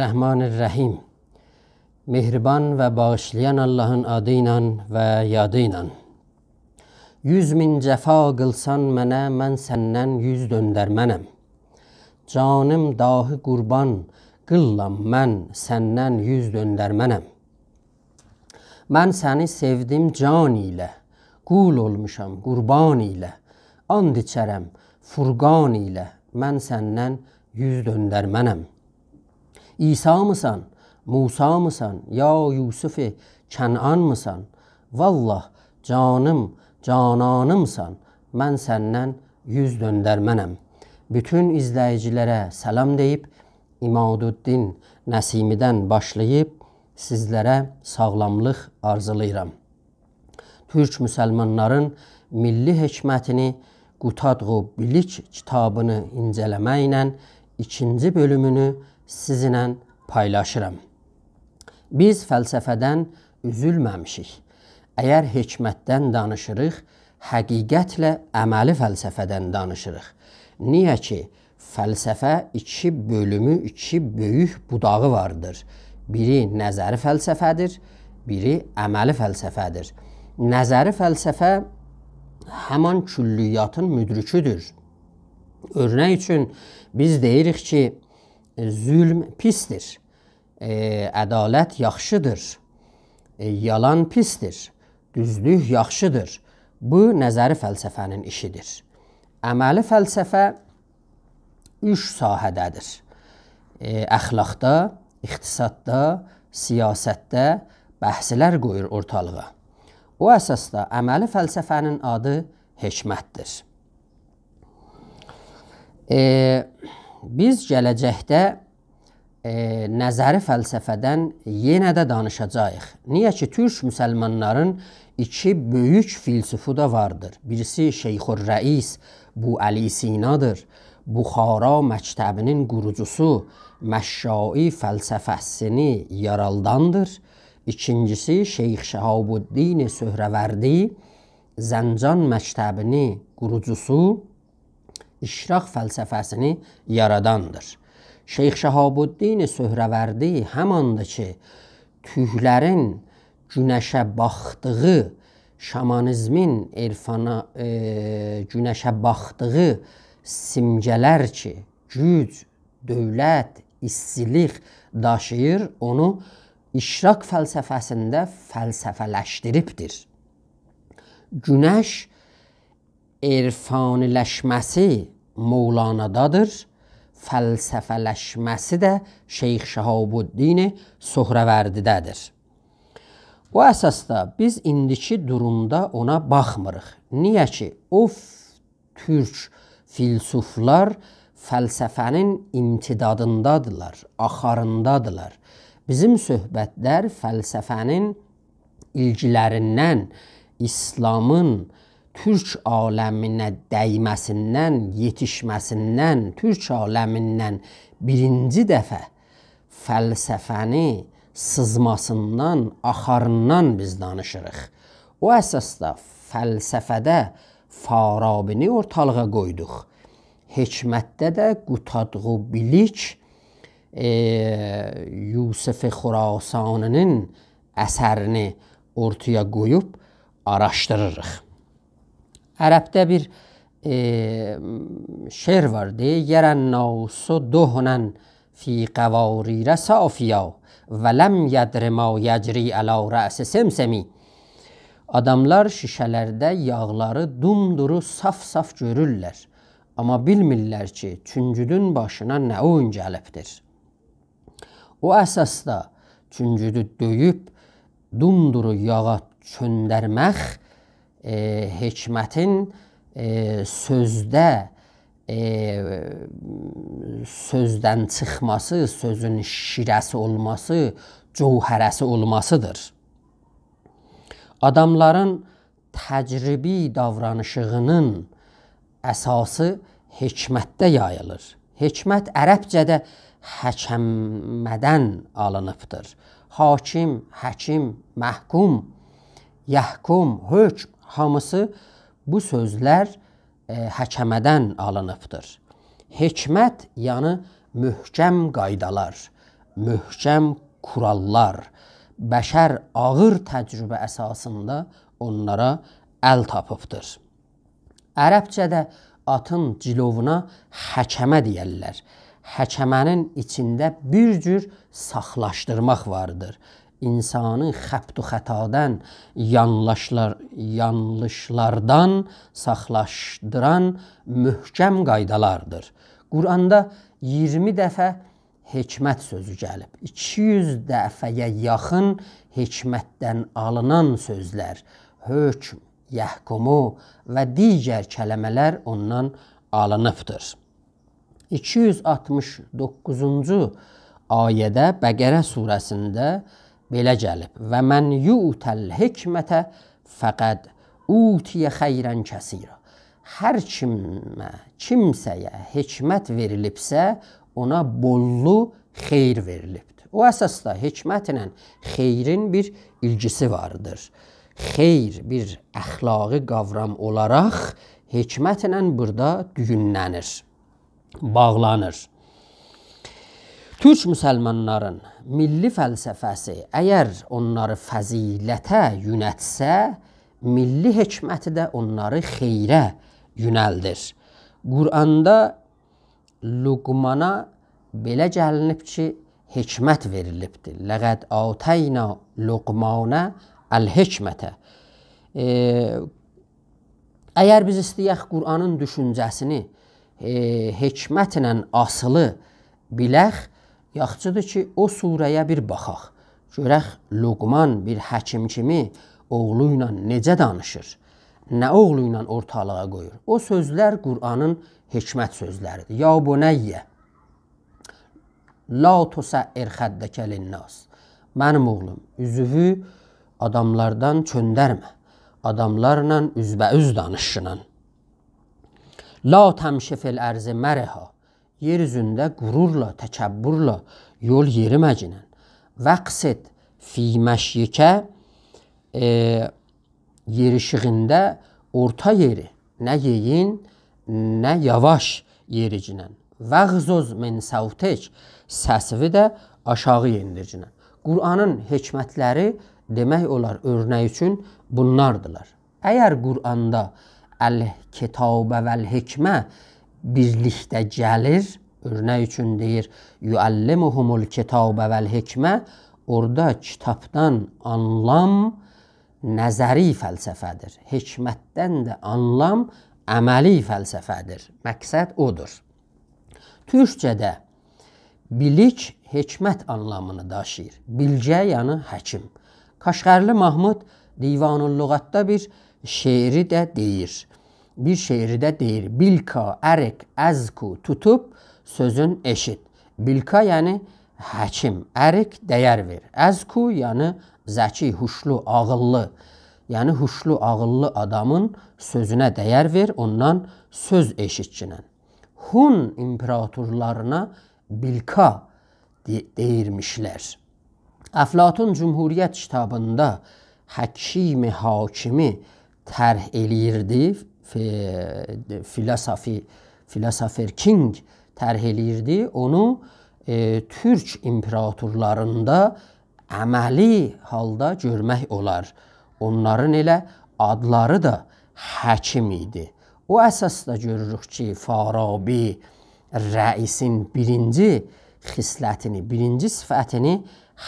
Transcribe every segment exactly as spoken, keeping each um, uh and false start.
الرحمن الرحیم. مهربان و باغیشلایان آللاهین آدی ایله و یادی ایله. یوز مین جفا قیلسان منه، من سندن یوز دؤندرمنم. جانیم داهی قوربان، قیللام من سندن یوز دؤندرمنم. من سنی سئودیم جان ایله، قول اولموشام قوربان ایله. آند ایچرم فرقان ایله، من سندن یوز دؤندرمنم. عیسی‌میسان، موسی‌میسان، یا یوسف کنعان‌میسان؟ والله جانیم، جانانیمسان، من سندن یوز دؤندرمنم. بوتون ایزله‌ییجی‌لره سلام دئییب، عمادالدین نسیمی‌دن باشلاییب سیزلره ساغلاملیق آرزولاییرام. تورک مسلمانلارین میللی حکمتینی قوتادغو بیلیک کیتابینی اینجه‌له‌مکله ایکینجی بؤلومونو سیزینله پایلاشیرام. بیز فلسفه‌دن اوزولمه‌میشیک. اگر حکمتدن دانیشیریق، حقیقتله عملی فلسفه‌دن دانیشیریق. نییه کی، فلسفه ایکی بؤلومو، ایکی بؤیوک بوداغی واردیر. بیری نظری فلسفه‌دیر، بیری عملی فلسفه‌دیر. نظری فلسفه همان کلیاتین مدرکودور. اؤرنک اوچون، بیز دئییریک کی، ظلم پیسدیر، ائ، عدالت یاخشیدیر، ائ، یالان پیسدیر، دوزلوک یاخشیدیر. بو، نظری فلسفه‌نین ایشیدیر. عملی فلسفه اوچ ساحه‌ده‌دیر. ائ، اخلاقدا، اقتصاددا، سیاستده بحثلر قویور اورتالیغا. او اساسدا عملی فلسفه‌نین آدی حکمتدیر. ائ، بیز گله‌جکده، ائ، نظری فلسفه‌دن یئنه ده دانیشاجاغیق. نییه کی، تورک مسلمانلارین ایکی بؤیوک فیلسوفو دا واردیر. بیریسی شیخ‌الرئیس بوعلی سینادیر. بخارا مکتبینین قوروجوسو، مشایی فلسفه‌سینی یاراداندیر. ایکینجیسی شیخ شهاب‌الدین سهروردی، زنجان مکتبینی قوروجوسو، اشراق فلسفه‌سینی یاراداندیر. شیخ شهاب‌الدین سهروردی هماندی کی، تورکلرین گونشه باخدیغی، شامانیزمین عرفانا، ائ، گونشه باخدیغی سیمگه‌لر کی، گوج، دؤولت، ایستیلیک داشیییر، اونو اشراق فلسفه‌سینده فلسفه‌لشدیریبدیر. گونش عرفانی‌لشمه‌سی مولانادادیر، فلسفه‌لشمه‌سی ده شیخ شهاب‌الدین سهروردی‌ده‌دیر. او اساسدا بیز ایندیکی دورومدا اونا باخمیریق. نییه کی، او ف-، تورک فیلسوفلار فلسفه‌نین امتدادیندادیلار، آخاریندادیلار. بیزیم صحبتلر فلسفه‌نین ایلگیلریندن، ایسلامین تورک عالمینه دیمه‌سیندن، یئتیشمه‌سیندن، تورک عالمیندن بیرینجی دفعه فلسفه‌نی سیزماسیندان، آخاریندان بیز دانیشیریق. او اساسدا فلسفه‌ده فارابی‌نی اورتالیغا قویدوق. حکمتده ده قوتادغو بیلیک، ائ، یوسف خراسانی‌نین اثرینی اورتایا قویوب آراشدیریریق. عربده بیر، ائ، شعر وار، دئییر: «یری الناس دهنا فی قواریر صافیا، ولم یدر ما یجری علی رأس سمسم.» آداملار شیشه‌لرده یاغلاری دومدورو صاف-صاف گؤرورلر. آمما بیلمیرلر کی، چونگودون باشینا نه اویون گلیبدیر. او اساسدا چونگودو دؤیوب دومدورو یاغا چؤندرمک، ائ، حکمتین، ائ، سؤزده، ائ، سؤزدن چیخماسی، سؤزون شیره‌سی اولماسی، جوهره‌سی اولماسیدیر. آداملارین تجربی داورانیشیغینین اساسی حکمتده یاییلیر. حکمت عربجه‌ده حکمه‌دن آلینیبدیر. حاکم، حکیم، محکوم، یحکم، حکم، هامیسی بو سؤزلر، ائ، حکمه‌دن آلینیبدیر. حکمت، یعنی محکم قایدالار، محکم کوراللار، بشر آغیر تجربه اساسیندا اونلارا ال تاپیبدیر. عربجه‌ده آتین جیلووونا حکمه دئیرلر. حکمه‌نین ایچینده بیر جور ساخلاشدیرماق واردیر. اینسانی خبط و خطادان، یانلیشلار، یانلیشلاردان ساخلاشدیران محکم قایدالاردیر. قرآندا اییرمی دفعه حکمت سؤزو گلیب. ایکی یوز دفعه‌یه یاخین حکمتدن آلینان سؤزلر، حکم، یحکمو و دیگر کلمه‌لر اوندان آلینیبدیر. ایکی یوز آلتمیش دوققوزونجو آیه‌ده، بقره سوره‌سینده بئله گلیب: «و من یؤت الحکمة فقد اوتی خیرا کثیرا.» هر کیمه، کیمسه‌یه حکمت وئریلیبسه، اونا بوللو خیر وئریلیبدیر. او اساسدا حکمتله خیرین بیر ایلگیسی واردیر. خیر بیر اخلاقی قاورام اولاراق حکمتله بورادا دویونله‌نیر، باغلانیر. تورک مسلمانلارین میللی فلسفه‌سی اگر اونلاری فضیلته یؤنلتسه، میللی حکمتی ده اونلاری خیره یؤنلدیر. قرآندا لقمانا بئله گلینیب کی، حکمت وئریلیبدیر. «لقد آتینا لقمان الحکمة.» ائ، اگر بیز ایسته‌یک قرآنین دوشونجه‌سینی، ائ، حکمتله آسیلی بیلک، یاخشیدیر کی، او سوره‌یه بیر باخاق. گؤرک، لقمان بیر حکیم کیمی اوغلو ایله نئجه دانیشیر، نه اوغلو ایله اورتالیغا قویور. او سؤزلر قرآنین حکمت سؤزلریدیر. «یا بنی، لا تصعر خدک للناس.» منیم اوغلوم، اوزووو آداملاردان چؤندرمه. آداملارلا اوزبه‌اوز دانیشینان. «لا تمش فی الارض مرحا.» یئر اوزونده غرورلا، تکبرله یول یئریمه‌گینن. «واقصد فی مشیک.» ائ، یئریشیگینده اورتا یئری، نه یئیین، نه یاواش یئریگینن. «واغضض من صوتک.» سسیوی ده آشاغی یئندیرگینن. قرآنین حکمتلری دئمک اولار، اؤرنک اوچون بونلاردیلار. اگر قرآندا «الکتاب والحکمة» بیرلیکده گلیر، اؤرنک اوچون دئییر: «یعلمهم الکتاب والحکمة»، اورادا کیتابدان آنلام نظری فلسفه‌دیر. حکمتدن ده آنلام عملی فلسفه‌دیر. مقصد اودور. تورکجه‌ده بیلیک حکمت آنلامینی داشیییر. بیلگه، یعنی حکیم. کاشغرلی محمود دیوان‌اللغتده بیر شعری ده دئییر. بیر شعری ده دئییر: «بیلکا، اریک، ازکو، توتوب، سؤزون ائشیت.» بیلکا، یعنی حکیم، اریک، دیر وئر. ازکو، یعنی ذکی، هوشلو، عاغیللی. یعنی هوشلو، عاغیللی آدامین سؤزونه دیر وئر، اوندان سؤز ائشیتگینن. هون ایمپراتورلارینا بیلکا دئ-، دئییرمیشلر. افلاطون جمهوریت کیتابیندا حکیم حاکمی طرح ائله‌ییردی، فی-، فیلوسوفی، فیلوسوفر کینگ طرح ائله‌ییردی. اونو، ائ، تورک ایمپراتورلاریندا عملی حالدا گؤرمک اولار. اونلارین ائله آدلاری دا حکیم ایدی. او اساسدا گؤروروک کی، فارابی رئیسین بیرینجی خصلتینی، بیرینجی صفتینی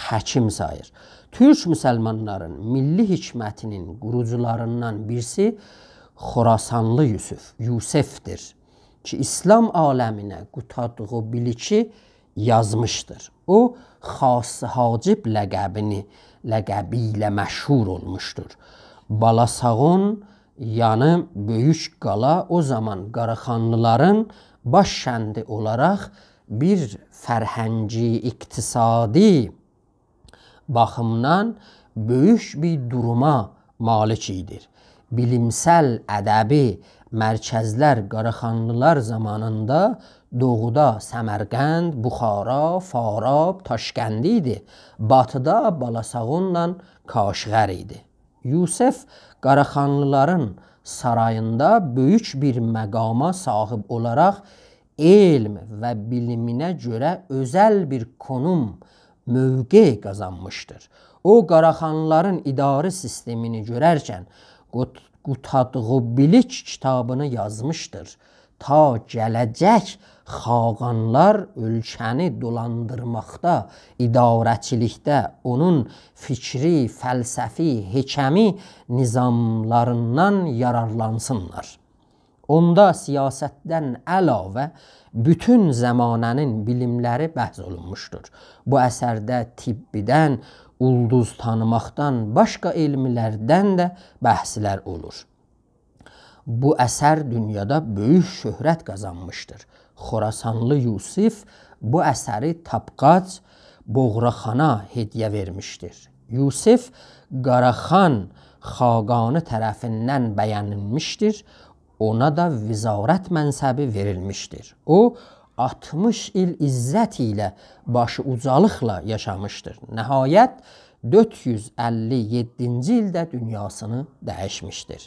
حکیم ساییر. تورک مسلمانلارین میللی حکمتینین قوروجولاریندان بیریسی خوراسانلی یوسف، یوسفدیر کی، ایسلام عالمینه قوتاردیغی بیلیکی یازمیشدیر. او، خاص حاجب لقبینی، لقبی ایله مشهور اولموشدور. بالاساغون، یعنی بؤیوک قالا، او زامان قاراخانلیلارین باش کندی اولاراق بیر فرهنگی، اقتصادی باخیمدان بؤیوک بیر دوروما مالیک ایدی. بیلیمسل، ادبی مرکزلر قاراخانلیلار زامانیندا دوغودا سمرقند، بخارا، فاراب، تاشقند ایدی. باتیدا بالاساغونلا کاشغر ایدی. یوسف قاراخانلیلارین ساراییندا بؤیوک بیر مقاما صاحیب اولاراق علم و بیلیمینه گؤره اؤزل بیر کونوم، موقع قازانمیشدیر. او، قاراخانلارین اداره سیستمینی گؤررکن قوت-، قوتادغو بیلیک کیتابینی یازمیشدیر. تا گله‌جک خاقانلار اؤلکه‌نی دولاندیرماقدا، اداره‌چیلیکده اونون فکری، فلسفی، حکمی نظاملاریندان یارارلانسینلار. اوندا سیاستدن علاوه بوتون زمانه‌نین بیلیملری بحث اولونموشدور. بو اثرده طبیدن، اولدوز تانیماقدان، باشقا علملردن ده بحثلر اولور. بو اثر دونیادا بؤیوک شهرت قازانمیشدیر. خوراسانلی یوسف بو اثری تاپقاج بوغراخانا هدیه وئرمیشدیر. یوسف قاراخان خاقانی طرفیندن بینیلمیشدیر، اونا دا وزارت منصبی وئریلمیشدیر. او، آلتمیش ایل عزت ایله، باشی اوجالیقلا یاشامیشدیر. نهایت، دؤرد یوز اللی یئددینجی ایلده دونیاسینی دییشمیشدیر.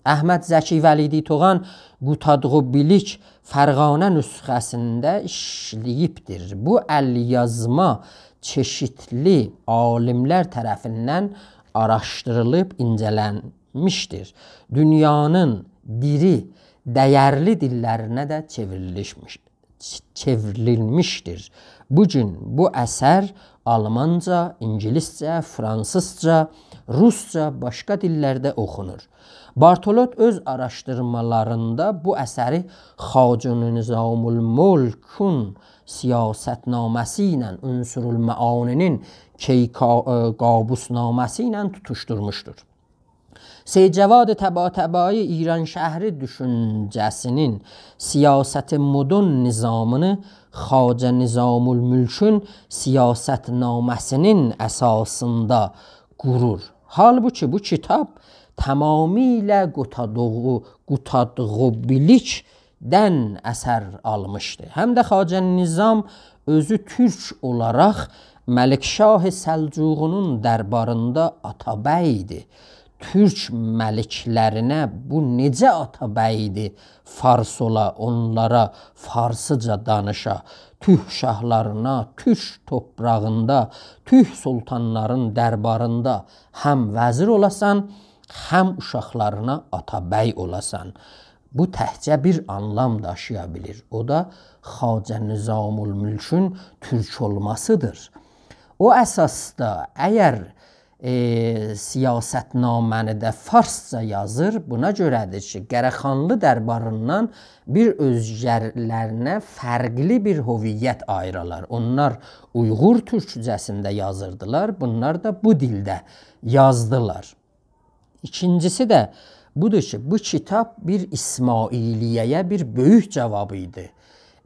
احمد زکی ولیدی توغان قوتادغو بیلیک فرغانه نسخه‌سینده ایشله‌ییبدیر. بو ال‌یازما چئشیتلی عالیملر طرفیندن آراشدیریلیب اینجه‌لنمیشدیر. دونیانین دیری، دیرلی دیللرینه ده چئوریلیشمیش-، چئوریلمیشدیر. بو گون بو اثر آلمانجا، اینگیلیسجه، فرانسیزجا، روسجا، باشقا دیللرده اوخونور. بارتولوت اؤز آراشدیرمالاریندا بو اثری خواجه نظام‌الملکون سیاستنامه‌سی ایله عنصرالمعانی‌نین کیکا-، ائ، قابوس‌نامه‌سی ایله توتوشدورموشدور. سید جواد طباطبایی ایرانشهری دوشونجه‌سی‌نین سیاست مدرن نظامینی خواجه نظام‌الملکون سیاستنامه‌سی‌نین اساسیندا قورور. حالبوکی بو کیتاب تمامیله قوتادغو-، قوتادغو بیلیکدن اثر آلمیشدی. هم ده خواجه نظام اؤزو تورک اولاراق ملکشاه سلجوقی‌نین درباریندا آتابی ایدی. تورک ملکلرینه بو نئجه آتابی ایدی؟ فارس اولا، اونلارا فارسیجا دانیشا، تورک شاهلارینا، تورک توپراغیندا، تورک سلطانلارین درباریندا هم وزیر اولاسان، هم اوشاقلارینا آتابی اولاسان. بو تکجه بیر آنلام داشییا بیلیر. او دا خواجه نظام‌الملکون تورک اولماسیدیر. او اساسدا، اگر، ائ، سیاستنامه‌نی ده فارسجا یازیر، بونا گؤره‌دیر کی، قاراخانلی درباریندان بیر اؤزگه‌لرینه فرقلی بیر هویت آییرالار. اونلار اویغور تورکجه‌سینده یازیردیلار، بونلار دا بو دیلده یازدیلار. ایکینجیسی ده بودور کی، بو کیتاب بیر اسماعیلیه‌یه بیر بؤیوک جاواب ایدی.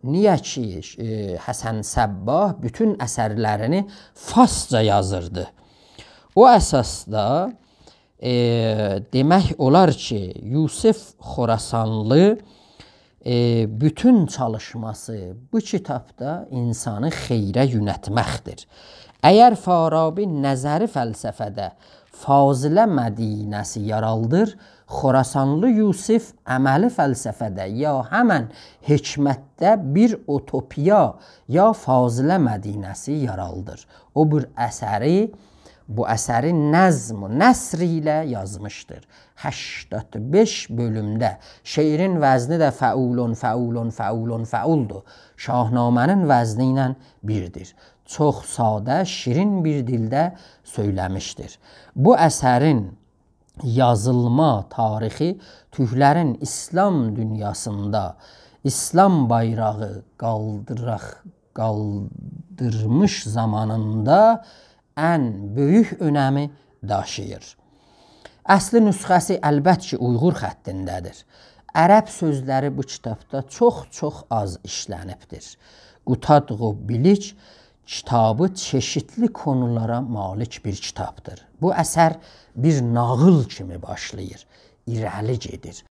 نییه کی، ائ، حسن صباح بوتون اثرلرینی فارسجا یازیردی. او اساسدا، ائ، دئمک اولار کی، یوسف خوراسانلی ائ، بوتون چالیشماسی بو کیتابدا اینسانی خیره یؤنتمکدیر. اگر فارابی نظری فلسفه‌ده فاضله مدینه‌سی یارالدیر، خوراسانلی یوسف عملی فلسفه‌ده یا همن حکمتده بیر اوتوپیا یا فاضله مدینه‌سی یارالدیر. او بیر اثری، بو اثری نظم و نثر ایله یازمیشدیر. هشتاد بئش بؤلومده. شعرین وزنی ده فعولون، فعولون، فعولون، فعولدور. شاهنامه‌نین وزنی ایله بیردیر. چوخ ساده، شیرین بیر دیلده سؤیله‌میشدیر. بو اثرین یازیلما تاریخی تورکلرین اسلام دونیاسیندا اسلام بایراغی قالدیراق، قالدیرمیش زامانیندا ان بؤیوک اؤنمی داشیییر. اصلی نسخه‌سی البت کی، اویغور خطینده‌دیر. عرب سؤزلری بو کیتابدا چوخ-چوخ آز ایشله‌نیبدیر. قوتادغو بیلیک کیتابی چئشیتلی کونولارا مالیک بیر کیتابدیر. بو اثر بیر ناغیل کیمی باشلاییر، ایره‌لی گئدیر.